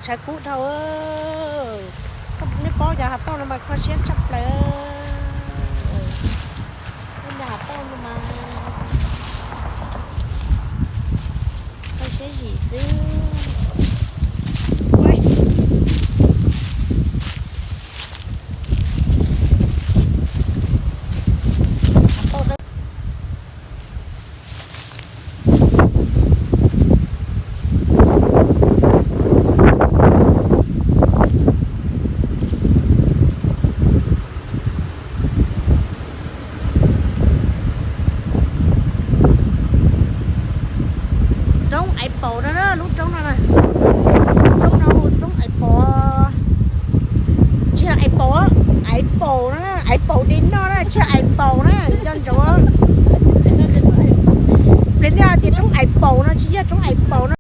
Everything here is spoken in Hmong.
Tshav kub dhau. Nej paub cov hav tauj no mas kho siab tshaj plaws. Cov hav tauj no mas kho siab zim xwb. Roob Aiv Paus no, lub roob no, roob no hu roob Aiv Paus. Tsis yog Aiv Paus, Aiv Paus no, Aiv Paus di noj na, tsis yog Aiv Paus na, nco ntsoov. Pliag nej hais tias roob Aiv Paus no tsis yog roob Aiv Paus no.